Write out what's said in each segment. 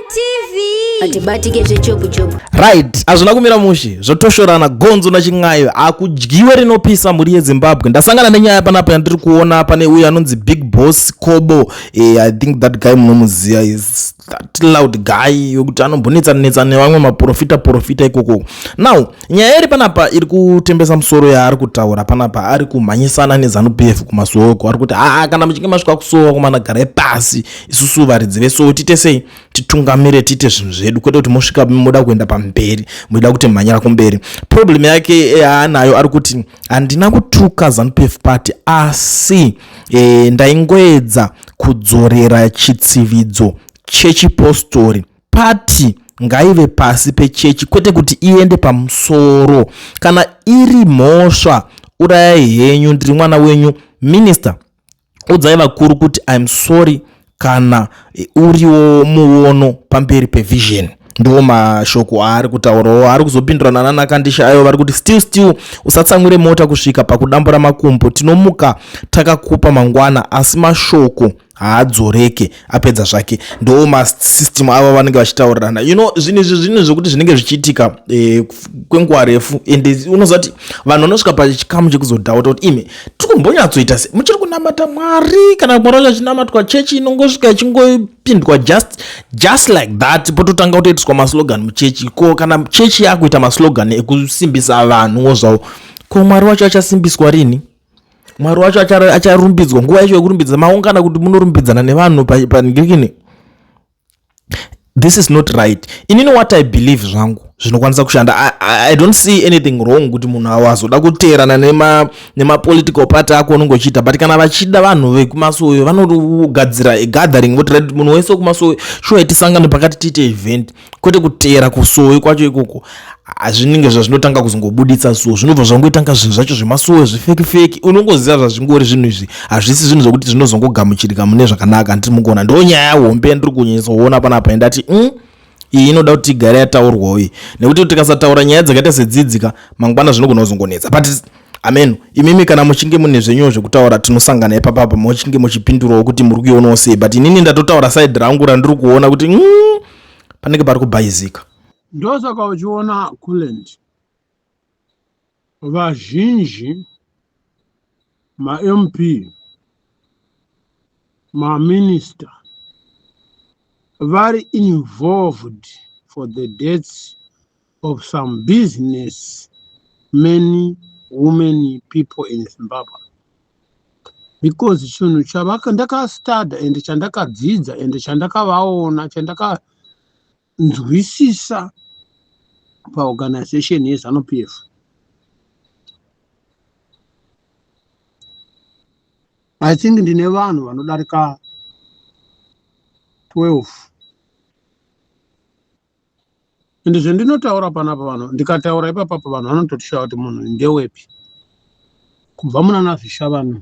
TV. Atibatike zvechopu chopu. Right, hazvina kumira mushe, zvotoshorana gonzo nachin'ayo, hakudyiwe rinopisa mhuri yeZimbabwe. Ndasangana nenyaya panapa yandiri kuona pane uyo anonzi Big Boss Kobo. I think that guy munomuziva is that loud guy wekuti anombonetsa netsa nevamwe maprofita profita ikoko. Now, nyaya iri panapa iri kutembesa musoro yaari kutaura panapa, ari kumhanyisana neZanu PF kumasoko, ari kuti aa kana muchinge masvika kusowa kumana garai pasi, isusu varidzi vesowe tiite sei, titungamire tiite zvinhu zvedu, kwete kuti mosvika moda kuenda pamberi, muchida kuti mhanyira kumberi. Problem yake yaanayo ari kuti handina kutuka Zanu PF party, asi ndaingoedza kudzorera chitsividzo chechipostori. Party ngaive pasi pechechi, kwete kuti iende pamusoro. Kana iri mhosva urayai henyu, ndiri mwana wenyu. Minister, udzai vakuru kuti I'm sorry kana uriwo muono pamberi pevision. Ndiwo mashoko aari kutaurawo. Ari kuzopindurana nana ayo vari kuti still still usatsamwire mota kusvika pakudambura makumbo, tinomuka takakupa mangwana, asi mashoko haadzoreke. Apedza zvake. Ndo masystem avo vanenge vachitaurirana. Zvinhu izvi zvinhu zvekuti zvinenge zvichiitika kwenguva refu, ende unoziva kuti vanhu vanosvika pachikamu chekuzodhauta kuti ime tiri kumbonyatsoita se muchiri kunamata Mwari, kana Mwari wacho achinamatwa, chechi inongosvika ichingopindwa just like that, pototanga kutoitiswa maslogan muchechi. Ko kana chechi yakuita maslogan ekusimbisa vanhuwo zvavo, ko Mwari wacho achasimbiswa rini? Mwari wacho acharumbidzwa nguva yacho yekurumbidza maungana kuti munorumbidzana nevanhu panhingirikini? This is not right. Inini what I believe zvangu zvinokwanisa kushanda, I don't see anything wrong kuti munhu awazoda kuteerana nemapolitical party ako unenge uchiita, but kana vachida vanhu vekumasowe vanogadzira gathering, voti right, munhu wese wekumasowe shuwa tisangane pakati tiite event, kwete kuteera kusowe kwacho ikoko. Hazvinenge zvazvinotanga kuzongobuditsa, so zvinobva zvangoitanga zvinhu zvacho zvemasowe zvefake fake. Unongoziva zvazvingori zvinhu izvi, hazvisi zvinhu zvokuti zvinozongogamuchirika mune zvakanaka. Ndiri mukuona ndo nyaya hombe yandiri kunyatsoona panapa, indati iyi inoda kuti igare yataurwawo iyi, nekuti tikasataura nyaya dzakaita sedzidzika mangwana zvinogona kuzongonetsa. But amen, imimi kana muchinge mune zvenyuwo zvekutaura, tinosangana ipapapa muchinge muchipindurawo kuti muri kuionawo sei. But inini ndatotaura side rangu randiri kuona kuti panenge pari kubhaizika. Ndosaka uchiona Kulent vazhinji maMP, maminista vari involved for the deaths of some business men, women, people in Zimbabwe, because chinhu chavaka ndakastada ende chandakadzidza ende chandakavaona, chandakanzwisisa paorganization yeZANU PF, I think ndine vanhu vanodarika 12, ende zvendinotaura panapa, vanhu ndikataura ipapapa vanhu vanototishaya kuti munhu ndewepi, kubva munana Zvishavano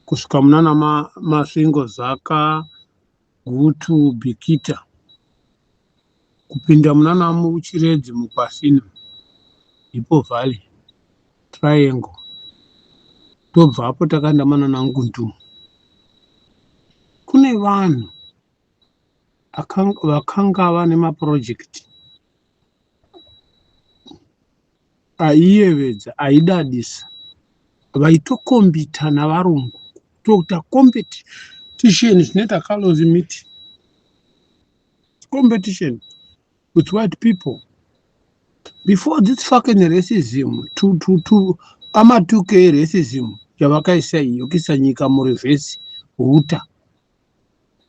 kusvika munana Masvingo, Zaka, Gutu, Bikita, kupinda munana Muchiredzi, Mukwasina, Hippo Valley, Triangle, tobvapo takaenda manana Ngundu. Kune vanhu vakanga vane mapurojekiti aiyevedza, aidadisa, vaitokombita navarungu, kutoita competition zvinoita Carlos Miti, competition with white people before this fucking racism to ama2K racism yavakaisa iyo, kuisa nyika mureverse huta,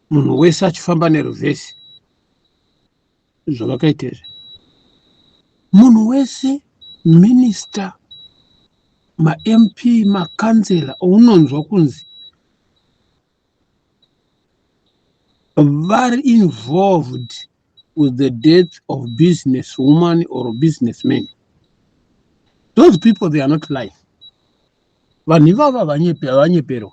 munhu wese achifamba nereverse. Zvavakaita izvi, munhu wese, minista, maMP, makanzela, unonzwa kunzi vari involved with the death of business woman or businessman. Those people, they are not lying. Vanhu ivava havanyeperwe,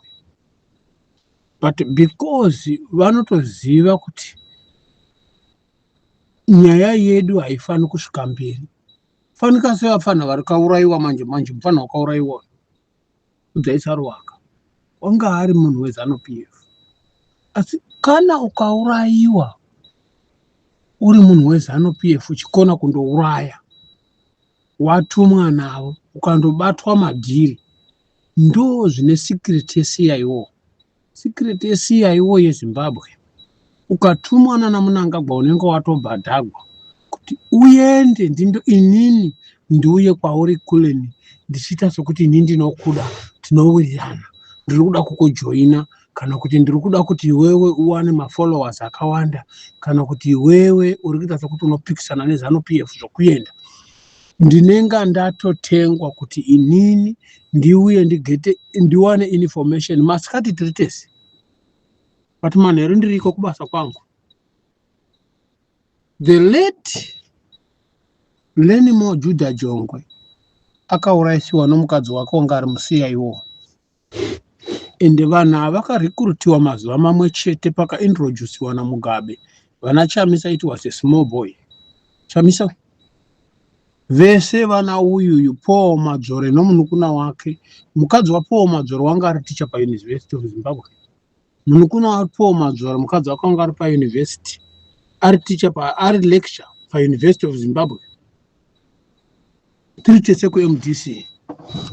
but because vanotoziva kuti nyaya yedu haifani kusvika mberi, fanika sevafana vari kaurayiwa manje manje. Mufana wakaurayiwa Kudzaisarwaka wanga ari munhu weZANU PF, asi kana ukaurayiwa Uri munhu weZanu PF uchikona kundouraya, watumwa navo, ukandobatwa madhiri. Ndo zvine secret yeCIO. Secret yeCIO yeZimbabwe, ukatumwa nana Mnangagwa unenge watobhadhagwa kuti uende ndindo inini ndiuye kwauri kuleni ndichiita sokuti ini ndinokuda, tinowirirana, ndiri kuda kukujoina, kana kuti ndiri kuda kuti iwewe uwane mafollowers akawanda, kana kuti iwewe uri kuita sokuti unopikisana neZanu PF zvokuenda. Ndinenga ndatotengwa kuti inini ndiuye ndigete ndiwane information masikati tiri tese, but manheru ndiriko kubasa kwangu. The late Lenimo Judah Jongwe akaurayisiwa nomukadzi wake wanga ari muCIO, ende vanhu ava vakarekrutiwa mazuva mamwe chete pakaintroduciwa naMugabe vana Chamisa. It was a small boy Chamisa, vese vana uyuyu Paul Madzore nomunukuna wake. Mukadzi waPaul Madzore wanga ari ticha paUniversity of Zimbabwe. Munukuna waPaul Madzore, mukadzi wake wanga ari pauniversity, ari ticha, ari lecture paUniversity of Zimbabwe. Tiri tese kuMDC,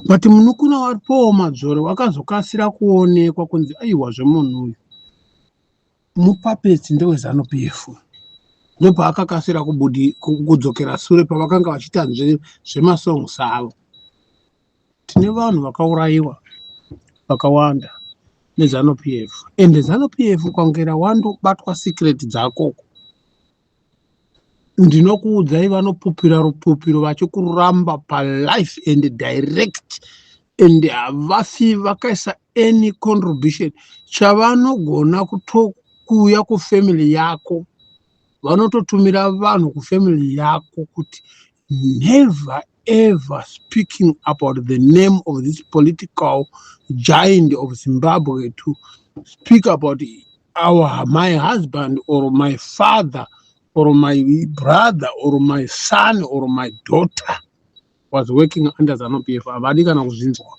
but munukuna waPaul Madzore wakazokasira kuonekwa kunzi aiwa, zvemunhu uyu mupuppet, ndeweZanu PF. Ndopaakakasira kudzokera sure pavakanga vachiita zvemasongs avo. Tine vanhu vakaurayiwa vakawanda neZanu PF, ende Zanu PF ukangera wandobatwa secret dzakoko, ndinokuudzai, vanopupira rupupiro vachikuramba palife and direct, and havafi vakaisa any contribution. Chavanogona kutokuuya kufamily yako, vanototumira vanhu kufamily yako kuti never ever speaking about the name of this political giant of Zimbabwe, to speak about our my husband or my father or my brother or my son or my daughter was working under ZANU PF. Havadi kana kuzvinzwa.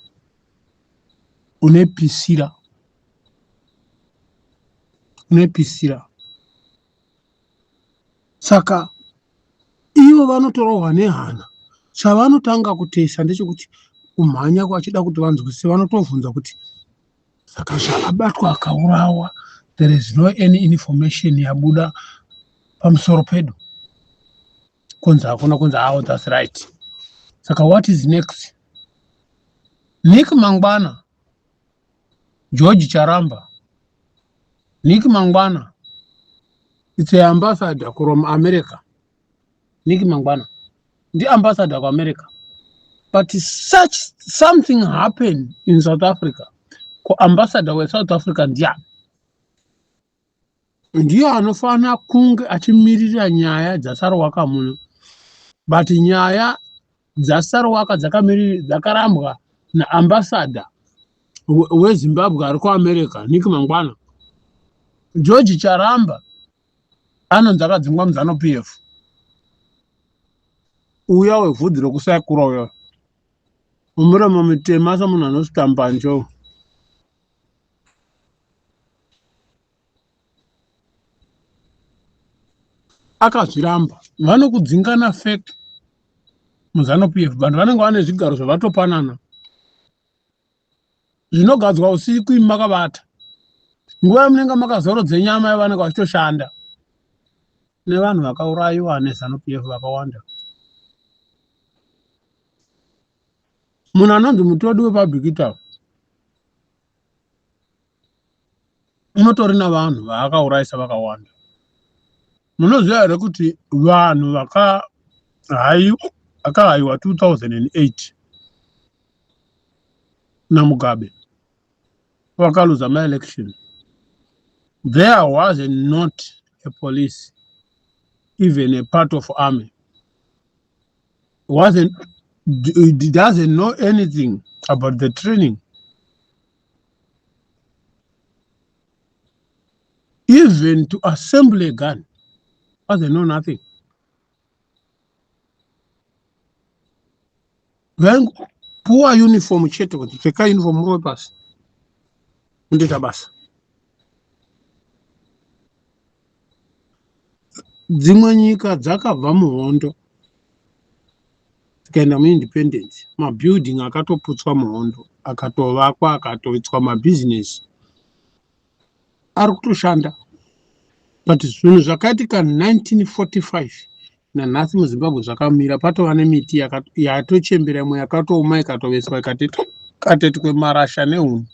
Unepisira, unepisira. Saka ivo vanotorohwa nehana. Chavanotanga kutesa ndechekuti kumhanya vachida kuti vanzwisise, vanotovhunza kuti saka zvaabatwa akaurawa, there is no any information yabuda pamusoro pedu? Kunzi hakuna, kunzi awo, that's right. Saka what is next? Nick Mangwana, George Charamba, Nick Mangwana, it's a ambassador from America. Nick Mangwana ndiambassador kuAmerica, but such something happened in South Africa, kuambassador weSouth Africa ndiani? Ndiye anofanira kunge achimirira nyaya dzaSarwaka muno, but nyaya dzaSarwaka dzakarambwa naambassador weZimbabwe ari kuAmerica, Nick Mangwana. George Charamba anonzi akadzingwa muZanu PF, uya wevhudzi rokusaikura, uya umuromo mitema semunhu anosvita mbanje. Akazviramba. Vanokudzingana fake muZanu PF. Vanhu vanenge vane zvigaro zvavatopanana zvinogadzwa usiku imi makavata, nguva yamunenge makazorodze nyama yavanenge vachitoshanda. Nevanhu vakaurayiwa neZanu PF vakawanda. Munhu anonzi Mutodi wepaBhikita unotori navanhu vaakaurayisa vakawanda. Munoziva here kuti vanhu vakahayiwa 2008 naMugabe vakaluza maelection, there was not a police, even a part of army wasn't doesn't know anything about the training, even to assemble a gun, doesn't know nothing. Vaingopuwa uniform chete kuti pfeka uniform, murove pasi, mundoita basa. Dzimwe nyika dzakabva muhondo dzikaenda muindependence, mabuilding akatoputswa muhondo akatovakwa, akatoitswa mabhizinesi ari kutoshanda. But zvinhu zvakaitika 1945 nanhasi muZimbabwe zvakamira. Patova nemiti yatochembera, imwe yakatooma, ikatoveswa, ikatetwe marasha nehuni.